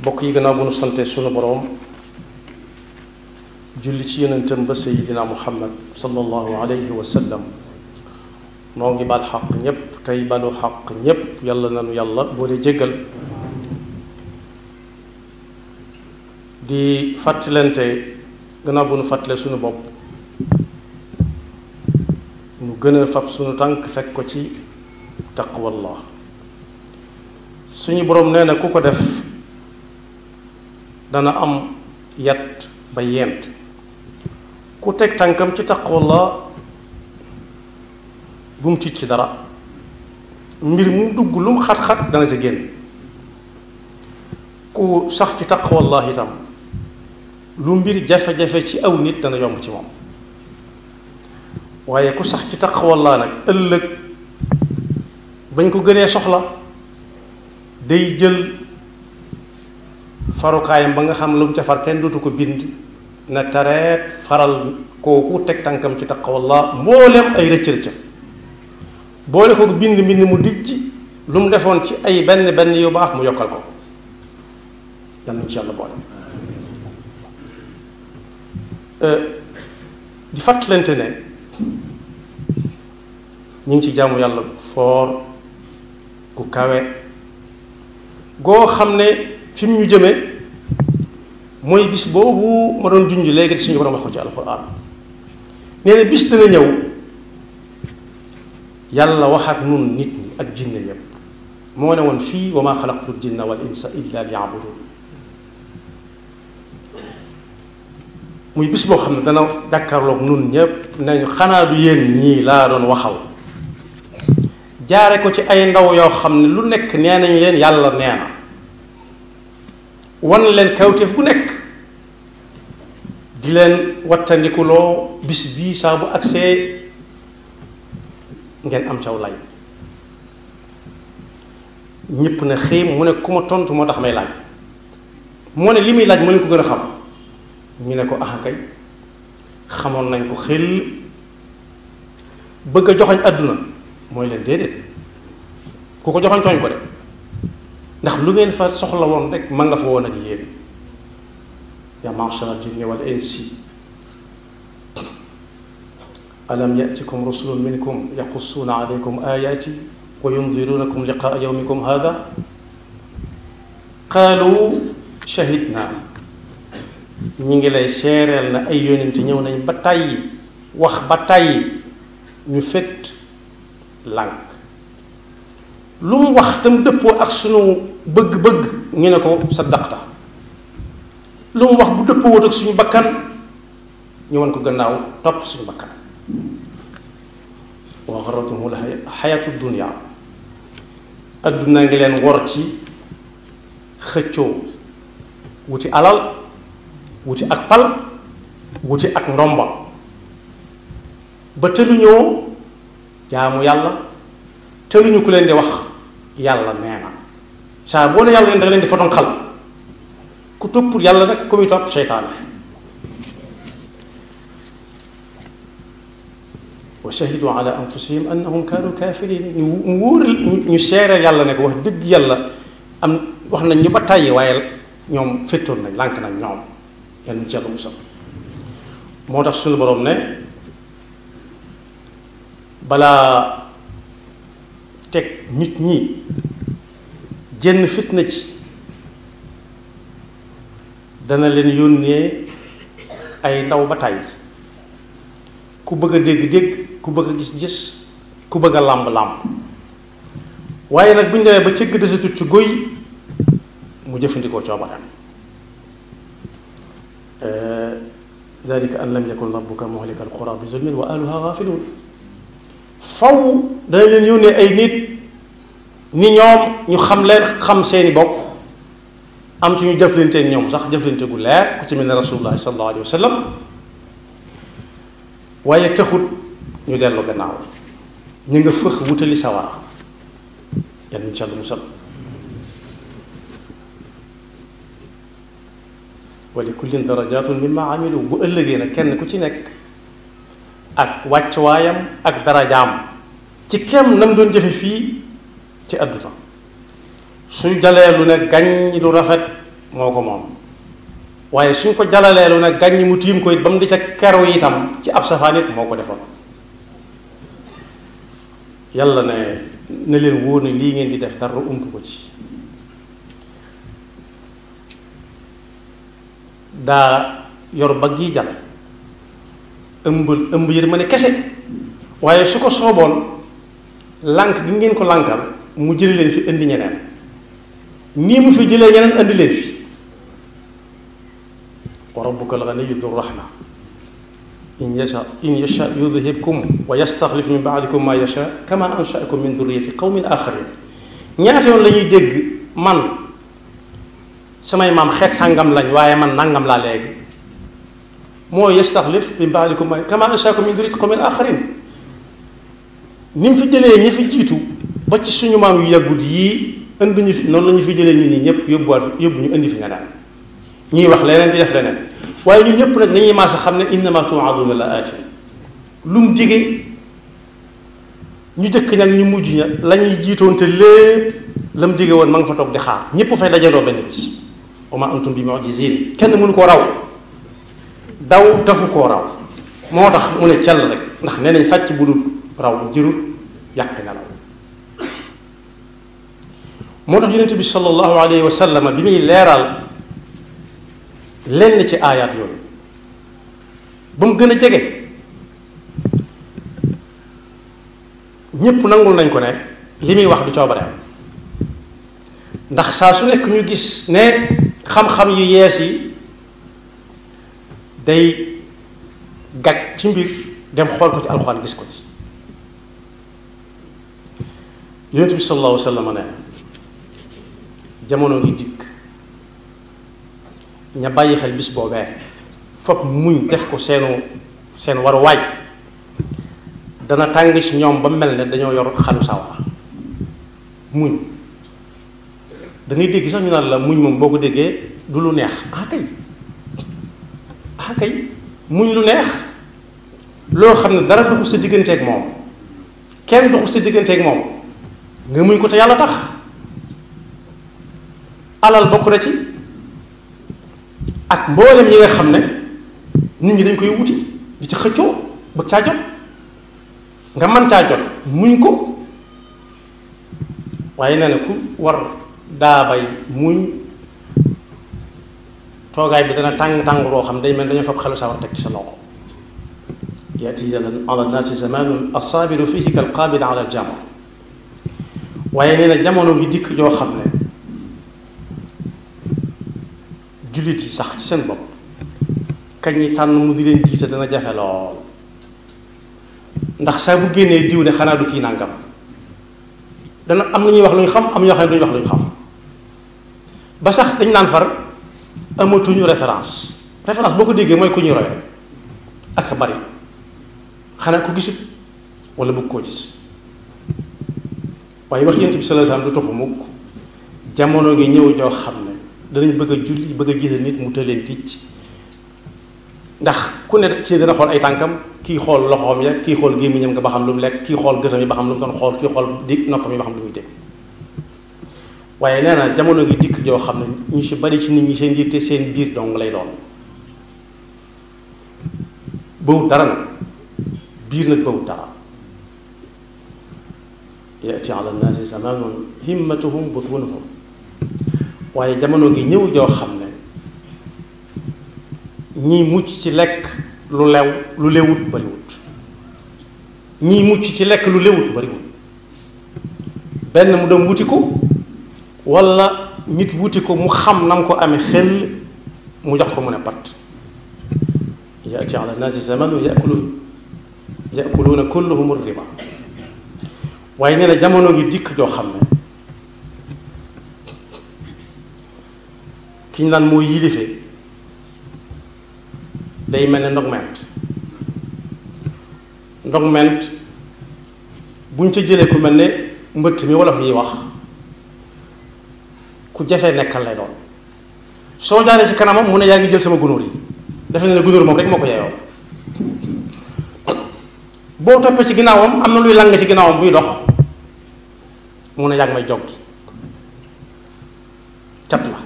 bokk yi gannaaw bu nu sante sunu boroom julli ci yonentam ba sayidina muhammad sallallahu alayhi wa sallam noo ngi baal xaq ñépp tey balu xaq ñépp yàlla nanu yàlla boole jéggal di fàttalante gannaaw bu nu fàttale sunu bopp nu gën a fab sunu tànk teg ko ci taqwallah suñu boroom nee na ku ko def dana am yat ba yent ku teg tànkam ci taqwallah bu mu tiit ci dara mbir mu dugg lu mu xat-xat dana ca génn ku sax ci taqwallah itam lu mbir jafe-jafe ci aw nit dana yomb ci moom waaye ku sax ci taqwallah nag ëllëg bañ ko gënee soxla day jël farukaayam ba nga xam lu mu ca far kenn dootu ko bind na tareet faral kooku teg tànkam ci taqwallah mboolem ay rëcc-rëcc boole ko bind mbind mu dijj lu mu defoon ci ay benn yu baax mu yokkal ko yàlla insha allah boole di fàttalante ne ñu ngi ci jaamu yàlla foor ku kawe goo xam ne fi mu ñu jëme mooy bis boobu ma doon junj léegi suñu borom wax ko ci alxuraan nee na bis dana ñëw yàlla wax ak nun nit ñi ak jinne yépp moo ne woon fii wa maa xalaqtu l jinna wal insa illa liya'budun muy bis boo xam ne dana jàkkaarloog nun ñépp nañu xanaa du yéen ñii laa doon waxal jaare ko ci ay ndaw yoo xam ne lu nekk nee nañ leen yàlla nee na wan leen kawteef gu nekk di leen wattandikuloo bis bii saa bu agsee ngeen am caw lay ñépp na xiim mu ne ku ma tontu moo tax may laaj moo ne li muy laaj moo leen ko gën a xam ñu ne ko ah kay xamoon nañ ko xel bëgg a joxoñ àdduna mooy leen déedéet ku ko joxoñ tooñ ko de ndax lu ngeen fa soxla woon rek ma nga fa woon ak yéen yaa ma'shara al-jinni wal insi alam ya'tikum rusulun minkum yaqussuuna alaykum ayati wa yundirunakum liqaa yawmikum hada qaalu shahidna ñi ngi lay seereel na ay yonent ñëw nañ ba tàyyi wax ba tàyyi ñu fet lànk lu mu wax tam dëppoo ak sunu bëgg-bëgg ñu ne ko saddaqta lu mu wax bu dëppoo wut ak suñu bakkan ñu wan ko gannaaw topp suñu bakkan wa gharratuhumul hayatu dunya adduna ngi leen wor ci xëccoo wuti alal wuti ak pal wuti ak ndomba ba tëluñoo jaamu yàlla tëluñu ku leen di wax yàlla nee na saa boo ne yàlla leen da leen di foton xal ku toppul yàlla nag ku muy topp seytaane wa shahidu ala anfusihim annahum kaanu kafirin ñu wóoral ñu seereel yàlla ne ko wax dëgg yàlla am wax nañ ñu ba tàyyi waaye ñoom féttoon nañ lànk nañ ñoom yàlla ñu ci yàlla musal moo tax suñu boroom ne balaa teg nit ñi jenn fitna ci dana leen yónnee ay ndaw ba tàyyi ku bëgg a dégg-dégg ku bëgg a gis-gis ku bëgg a làmb-làmb waaye nag bu ñu demee ba cëgg desatut ci góy mu jëfandikoo coobaram dalika an lam yakun rabbuka muhlika alqura bi zulmin wa ahluha ghafilun faw dana leen yónnee ay nit ni ñoom ñu xam leen xam seeni bokk am ci ñu jëflanteeg ñoom sax jëflante gu leer ku ci mel ne rasulullah sallallahu alayhi wa sallam waaye taxut ñu dellu gannaaw ñu nga fëx wutali sawara yan insha Allah musal wa li kullin darajatun mimma amilu bu ëllëgee nag kenn ku ci nekk ak wàccuwaayam ak darajaam ci kem nam doon jëfe fii ci àdduna suy jalee lu ne gañ lu rafet moo ko moom waaye suñ ko jalaleelu nag gàññi mu tiim ko it ba mu di ca keru itam ci ab safaan it moo ko defoon yàlla ne leen wóor ne lii ngeen di def dara ump ko ci daa yor ba gi jal ëmb yërmande kese waaye su ko sooboon lànk gi ngeen ko lànkal mu jëli leen fi indi ñeneen nii mu fi jëlee ñeneen indi leen fi wa rabbuka al-ganiyyu dhu rahma in yasha yudhibkum wa yastaxlif min ba'dikum ma yasha kama ansha'akum min dhurriyyati qawmin akharin ñaata yoon la ñuy dégg man samay maam xeet sàngam lañ waaye man nangam laa léegi moo yastaxlif min ba'dikum kama ansha'akum min dhurriyyati qawmin akharin ni mu fi jëlee ñi fi jiitu ba ci suñu maam yu yàggut yii indi ñu fi noonu la ñu fi jëlee ñu nii ñëpp yóbbu ñu indi fi nga daan ñuy wax leneen di def leneen waaye ñun ñëpp nag nañuy maasa xam ne innama tu'aduna la aati lu mu dige ñu jëkk ñag ñu mujj ña la ñuy jiitoon te lépp la mu dige woon ma nga fa toog di xaar ñëpp fay dajaloo benn bis wa ma antum bi mu'jizin kenn mënu koo raw daw taxu koo raw moo tax mu ne cell rek ndax nee nañ sàcc bu dul raw jërul yàq nelaw moo tax yonent bi sallallahu alayhi wa sallam bi muy leeral lenn ci aayaat yooyu ba mu gën a jege ñépp nangul nañ ko ne li muy wax du coobareem ndax saa su nekk ñu gis ne xam-xam yu yees yi day gàcc ci mbir dem xool ko ci alxuraan gis ko ci yonent bi sallallahu alayhi wa sallam ne jamono ngi dikk ña bàyyi xel bis boobee fopp muñ def ko seen waruwaay dana tàng ci ñoom ba mel ne dañoo yor xalu sawara muñ da ngay dégg sax ñu naan la muñ moom boo ko déggee du lu neex kay muñ lu neex loo xam ne dara doxul sa digganteeg moom kenn doxul sa digganteeg moom nga muñ ko te yàlla tax alal bokk na ci ak mboolem yi nga xam ne nit ñi dañ koy wuti di ci xëccoo ba caa jot nga mën caa jot muñ ko waaye nee na ku war daa bay muñ toogaay bi dana tàng loo xam day mel dañoo fab xelu sawar teg ci sa loxo yaati ala nnaasi zamanun assaabiru fihi kal qaabid ala al jamr waaye nee na jamono bi dikk joo xam ne jullit yi sax ci seen bopp kañ yi tànn mu di leen jiite dana jafe lool ndax saa bu génnee diw ne xanaa du kii nàngam dana am na ñuy wax lu ñu xam am ñoo xam ne duñu wax lu ñu xam ba sax dañ naan far amatuñu référence boo ko déggee mooy ku ñu roye ak bari xanaa ko gisut wala bëgg koo gis waaye wax Yonent bi sallallahu alayhi wasallam du taxu mukk jamono ngi ñëw joo xam ne danañ bëgg a julli bëgg a jiite nit mu tëleen ticc ndax ku ne kii dana xool ay tànkam kii xool loxoom ya kii xool gémmiñam nga ba xam lu mu lekk kii xool gëtam yi ba xam lu mu doon xool kii xool di noppam yi ba xam lu muy dégg waaye nee na jamono ngi dikk joo xam ne ñu si bari ci nit ñi seen yitte seen biir dong lay doon bawut dara nag biir nag bawut dara yaati ala nnaasi zamanun himmatuhum butunuhum waaye jamono ngi ñëw joo xam ne ñii mucc ci lekk lu lewut bariwut ñii mucc ci lekk lu lewut bariwut benn mu dem wuti ko walla nit wuti ko mu xam nam ko amee xel mu jox ko mu ne pat yaati ala nnaasi zamanun yakuluuna kulluhum riba waaye nee na jamono ngi dikk joo xam ne ki ñu naan moo yilife day mel ne ndogment buñ ca jëlee ku mel ne mbëtt mi wolof yi wax ku jafee nekkal lay doon soo jaaree ci kanamam mu ne yaa ngi jël sama gunóor yi defe ne gunóor moom rek moo ko yeyoo boo toppee ci ginnaawam am na luy lang ci ginnaawam buy dox mu ne yaa ngi may joggi cat la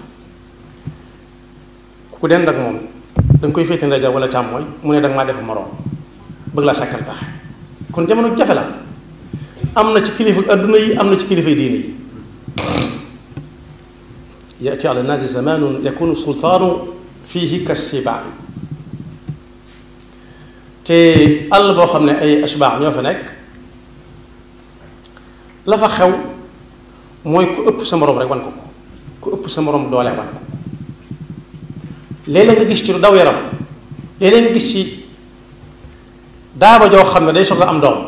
ku dend ak moom da nga koy féete ndeyjoor wala càmmooñ mu ne da nga maa def moroom bëgg laa sàkkal pexe kon jamono jafe la am na ci kilifa adduna yi am na ci kilifa diine yi yati ala naasi zamanun yakunu sultaanu fiihi kasibaa te àll boo xam ne ay ashbaa ñoo fa nekk la fa xew mooy ku ëpp sa morom rek wan ko ku ëpp sa morom doole wan ko léeg-léeg nga gis ci lu daw yaram léeg-léeg nga gis ci daaba joo xam ne day soog a am doom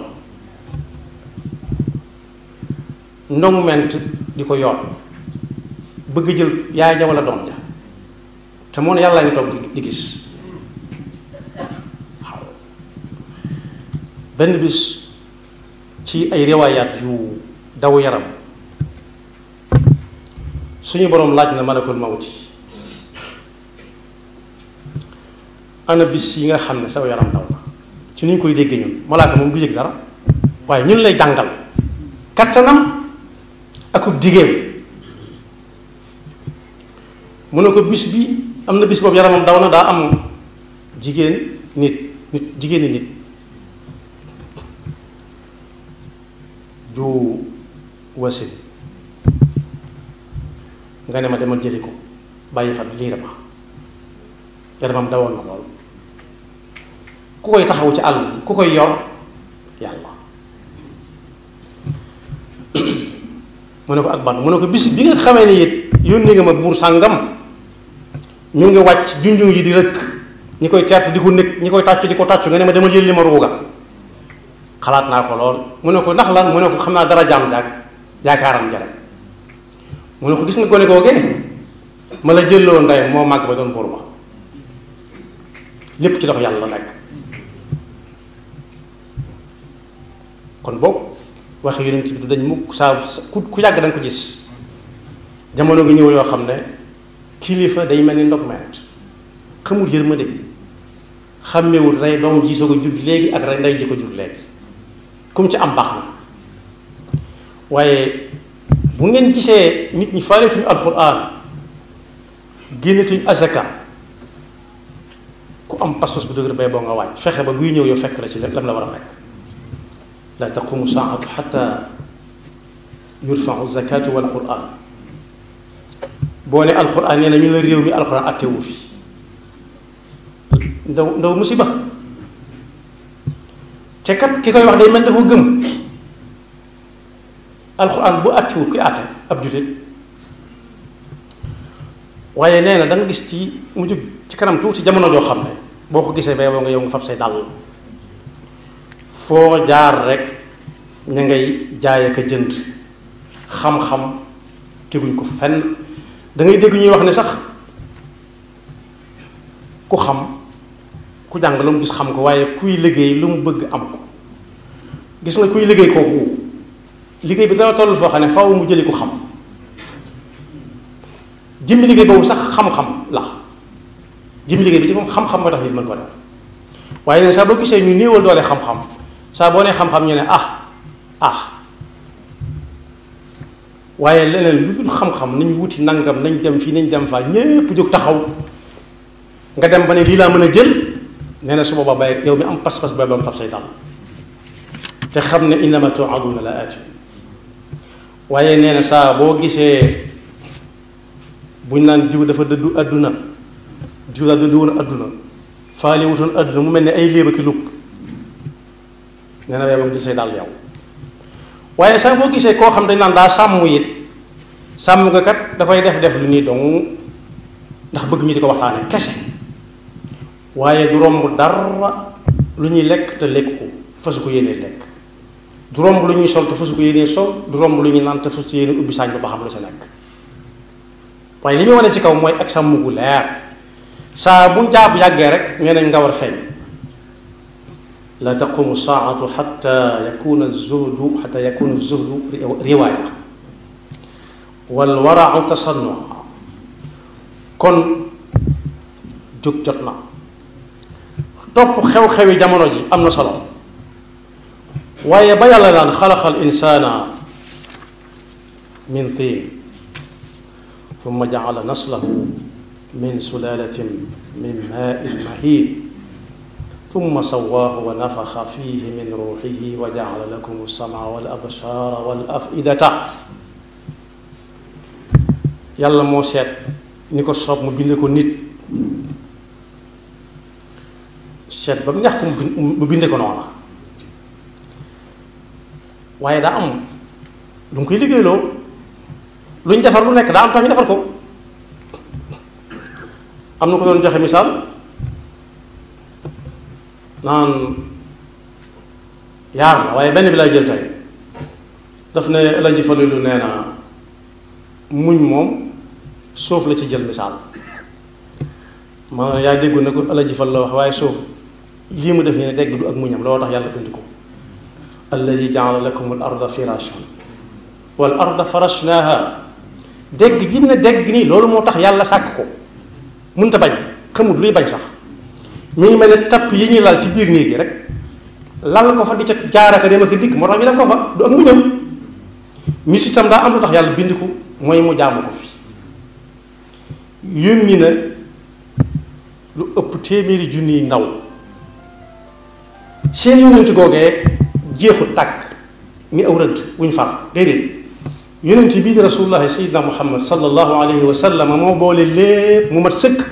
ndongu ment di ko yoon bëgg jël yaay ja wala doom ja te moo ne yàlla ngi toog di gis waaw benn bis ci ay riwaayaat yu daw yaram suñu boroom laaj na malakul mawti ana bis yi nga xam ne saw yaram daw na ci ni ñu koy déggee ñun malaaka moom du yëg dara waaye ñun lay jàngal kattanam akub digéem mu ne ko bis bi am na bis boobu yaramam daw na daa am jigéeni nit ju wasin nga ne ma demal jëli ko bàyyi fan liirama yaramam dawoon na lool ku koy taxaw ci àll bi ku koy yor yàlla mu ne ko ak ban mu ne ko bis bi nga xamee ni it yónni nga ma buur sàngam ñu ngi wàcc junjung yi di rëkk ñi koy teertu di ko nekk ñi koy tàccu di ko tàccu nga ne ma demal jëli ma ruuga xalaat naa ko lool mu ne ko ndax lan mu ne ko xam naa dara jaam jaag yaakaaram ja rek mu ne ko gis nga gone googee ma la jëlloo ndeyam moo màgg ba doon buur ba lépp ci loxo yàlla la nekk kon boobu waxe yonent bi du dañ mukk saa ku yàgg da nga ko gis jamono gi ñëw yoo xam ne kilifa day mel ni ndogment xamul yërmande xàmmewul rey doom ji soo ko judd léegi ak rey ndey ji ko judd léegi comme ci am baax na waaye bu ngeen gisee nit ñi faaleetuñu alxuraan génnetuñu azaka ku am pas-pas bu dëgër bay boo nga wàcc fexe ba buy ñëw yow fekk la ci lam la war a fekk la taqumu saatu xata yurfau zakatu wal quran boo ne alxuraan nee na ñu la réew mi alxuraan attewu fi ndaw musiba te kat ki koy wax day mel dafa gëm alxuraan bu attewut kuy atte ab jullit waaye nee na da nga gis ci mu jóg ci kanam tuuti jamono joo xam ne boo ko gisee bay boo nga yow nga fab say dàll foo jaar rek ña ngay jaay ak a jënd xam-xam teguñ ko fenn da ngay dégg ñuy wax ne sax ku xam ku jàng lu mu gis xam ko waaye kuy liggéey lu mu bëgg am ko gis nga kuy liggéey kooku liggéey bi dana toll foo xam ne faaw mu jëli ko xam jëmmi liggéey boobu sax xam-xam la jëmmi liggéey bi ci moom xam-xam moo tax nit mën ko def waaye nag saa boo gisee ñu néewal doole xam-xam saa boo nee xam-xam ñu ne waaye leneen lu dul xam-xam nañ wuti nangam nañ dem fii nañ dem faa ñépp jóg taxaw nga dem ba ne lii laa mën a jël nee na su boobaa bay yow mi am pas-pas ba ba mu fab say dal te xam ne innama tuaduna la aati waaye nee na saa boo gisee buñ naan diw dafa dëddu adduna diw daal dëddu woon adduna faale wutoon adduna mu mel ne ay léeba ki lug nee na yow jël say dal yow waaye saa boo gisee koo xam dañ naan daa sàmm it sàmm nga kat dafay def lu nii dong ndax bëgg ñu di ko waxtaane kese waaye du romb dara lu ñuy lekk te lekk ko fasu ko yéenee lekk du romb lu ñuy sol te fasu ko yéenee sol du romb lu ñuy naan te fasu yéenee ubbi saañ ba xam lu sa nekk waaye li muy wane ci kaw mooy ak sàmm gu leer saa bu jaab yàggee rek nee nañ nga war feeñ la taqumu saatu xata yakuna zuhdu riwaaya wal warau tasannu kon jóg jot na topp xew-xewi jamono ji am na solo waaye ba yàlla daan xalaqal insaana min tiin thumma jaala naslahu min sulalatin min maa'in mahiin thumma sawwaahu wa nafaxa fiihi min ruuxihi wa ja'ala lakum as-sam'a wal absaara wal af'idata. yàlla moo seet ni ko soob mu binde ko nit, seet ba mu neex ko mu binde ko noona, waaye daa am lu mu koy liggéeyloo. lu ñu defar lu nekk daa am tax ñu defar ko. am na ko doon joxe misaal naan yaar la waaye benn bi lay jël tey. daf ne El Hadj Falilou nee na muñ moom suuf la ci jël misaal. ma yaa déggoon na ko El Hadj Fall la wax waaye suuf lii mu def ñu ne dégg du ak muñam looloo tax yàlla bind ko. alladi jaala lakum al arda firashan wal arda farashnaaha. dégg ji ne dégg nii loolu moo tax yàlla sàkk ko. mënta bañ xamut luy bañ sax mi ngi mel ne tapp yi ñuy lal ci biir néeg yi rek lal ko fa di ca jaaraka dem ak dikk moo tax ñu def ko fa du ak muñam. mis itam daa am lu tax yàlla bind ko mooy mu jaamu ko fi. yónni na lu ëpp téeméeri junniy ndaw seen yónnent googee jeexut tàkk ni aw rëdd wuñ far déedéet. yonent bii di rasulullahi sayyidina muhammad sallallahu alayhi wa sallam moo boole lépp mu mat sëkk.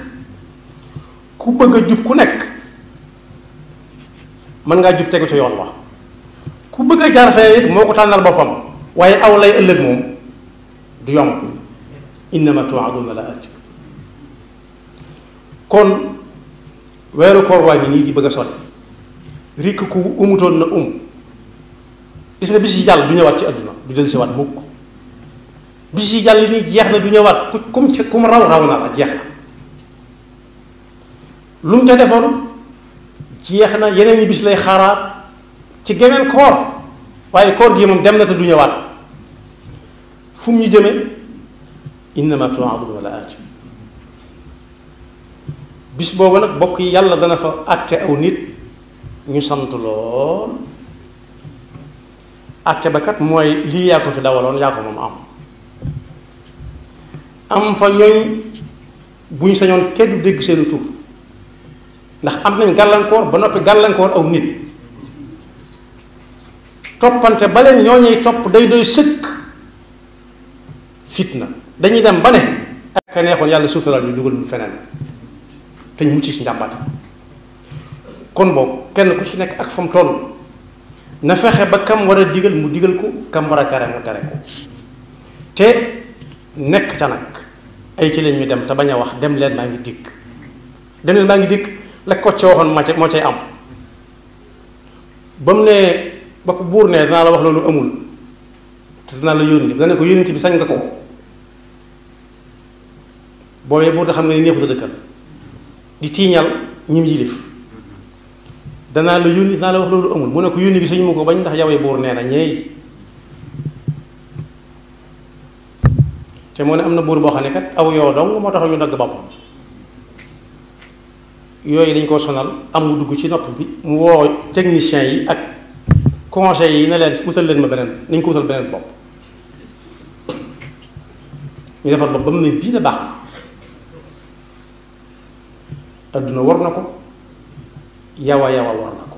ku bëgg a jub ku nekk mën ngaa jub tegu ca yoon wa. ku bëgg a jaar fee it moo ko tànnal boppam waaye aw lay ëllëg moom du yomb. innama tu'aduna la aat. kon weeru koor waa ngi nii di bëgg a sori rikk ku umutoon na gis nga bis yi jàll du ñëwaat ci àdduna du del si waat mukk. bis yi jàll ni jeex na du ñëwaat kum raw na la jeex na. lu mu ca defoon jeex na yeneen yi bis lay xaaraat ci geneen koor waaye koor gi moom dem na te du ñëwaat. fu mu ñu jëme innama tu'aduna la aat. bis boobu nag bokk yi yàlla dana fa àtte aw nit ñu sant lool. àtte ba kat mooy lii yaa ko fi dawaloon yaa ko moom am fa ñooñ buñ sañoon kenn du dégg seen tur ndax am nañ gàllankoor ba noppi gàllankoor aw nit. toppante ba leen ñooñuy topp day doy sëkk fitna dañuy dem ba ne ak a neexoon yàlla suutalal ñu dugal ñu feneen te ñu mucc ci njàmbat. kon boobu kenn ku ci nekk ak fa mu toll na fexe ba kam war a digal mu digal ko kam war a tere mu tere ko te nekk ca nag ay ci leen ñu dem te bañ a wax dem leen maa ngi dikk. dem leen maa ngi dikk la ko ci waxoon moo cay am. ba mu ne ba ko buur ne danaa la wax loolu amul te danaa la yónni dana ne ko yónnent bi sañ nga ko. boobee buur da xam nga ni neexut a dëkkal di tiiñal ñim yilif. danaa la yónni danaa la wax loolu amul mu ne ko yónni bi sañu ma ko bañ ndax yawee buur nee na ñeey. te moo ne am na buur boo xam ne kat aw yoo dong moo tax ñu dagg boppam. yooyu dañ koo sonal am mu dugg ci nopp bi mu woo techniciens yi ak conseils yi ne leen wutal leen ma beneen nañ ko wutal beneen bopp. ñu defar bopp ba mu ne bii la baax na. adduna war na ko yawa war na ko.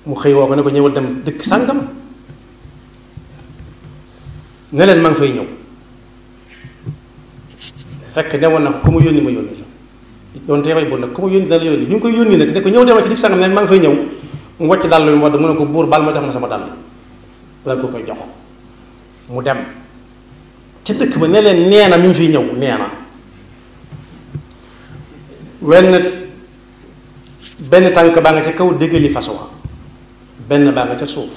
mu xëy woo ko ne ko ñëwal dem dëkk sàngam ne leen maa ngi fay ñëw fekk demoon na ko ku ma yónni ma yónni la doon teeway bon nag ku ma yónni dana la yónni bi mu koy yónni nag ne ko ñëw demal ci dëkk sàngam ne leen maa ngi fay ñëw mu wàcc dàll bi mu wadd mu ne ko buur baal ma jox ma sama dàll dal ko koy jox mu dem ca dëkk ba ne leen nee na mi ngi fiy ñëw nee na benn tànk baa nga ca kaw déggali fas wa benn baa nga ca suuf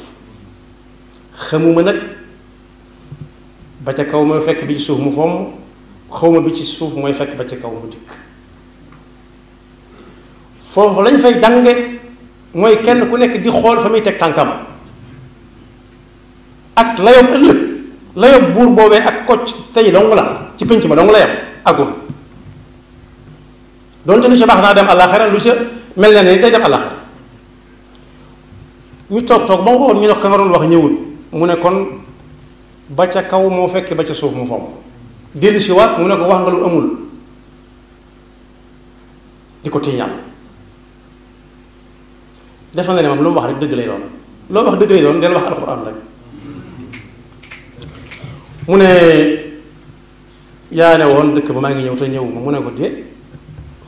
xamuma nag ba ca kaw mooy fekk bi ci suuf mu fomm xawma bi ci suuf mooy fekk ba ca kaw mu dikk. foofu lañ fay jànge mooy kenn ku nekk di xool fa muy teg tànkam ak layob ëllëg layob buur boobee ak kocc tey dong la ci pénc ma dong la yam agul doonte lu ca baax naa dem àllaaxira lu ca mel na ne day dem àllaaxira ñu toog ba mu waxoon ñu dox ka nga doon wax ñëwul mu ne kon ba ca kaw moo fekk ba ca suuf mu fomm dellu si waat mu ne ko wax nga lu amul di ko tiiñal defe nga ne moom lu mu wax rek dëgg lay doon loo wax dëgg lay doon del wax alxuraan rek mu ne yaa ne woon dëkk ba maa ngi ñëw te ñëwuma mu ne ko de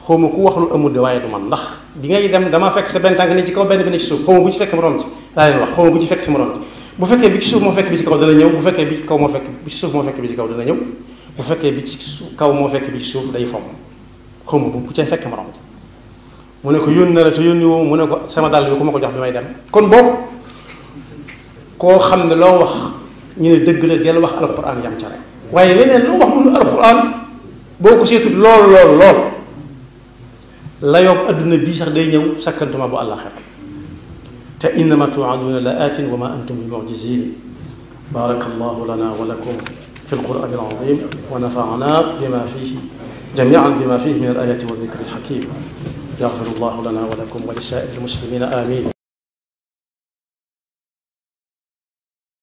xawma ku wax lu amul de waaye du man ndax bi ngay dem dama fekk sa benn tànk ni ci kaw benn bi ne ci suuf xawma bu ci fekk moroom ci laa leen wax xawma bu ci fekk si moroom ci bu fekkee bi ci suuf moo fekk bi ci kaw dana ñëw bu fekkee bi ci kaw moo fekk bi ci suuf moo fekk bi ci kaw dana ñëw bu fekkee bi ci kaw moo fekk bi ci suuf day fomm xawma bu ci fekk moroom ci mu ne ko yónni na la te yónni woo mu ne ko sama dàll bi ku ma ko jox bi may dem kon boobu koo xam ne loo wax ñu ne dëgg la del wax alxuraan yam ca rek waaye leneen loo wax mu dul alxuraan boo ko seetul lool la yokk adduna bii sax day ñëw sakkantuma bu àllaxira te innama tuuaduuna la aatin wa ma antum bi mucjizin baraka allahu lana wa lakum fi alquran alazim wa nafana bima fihi jamian bima fihi min alayati wa dikri alhakim يغفر الله لنا ولكم ولسائر المسلمين آمين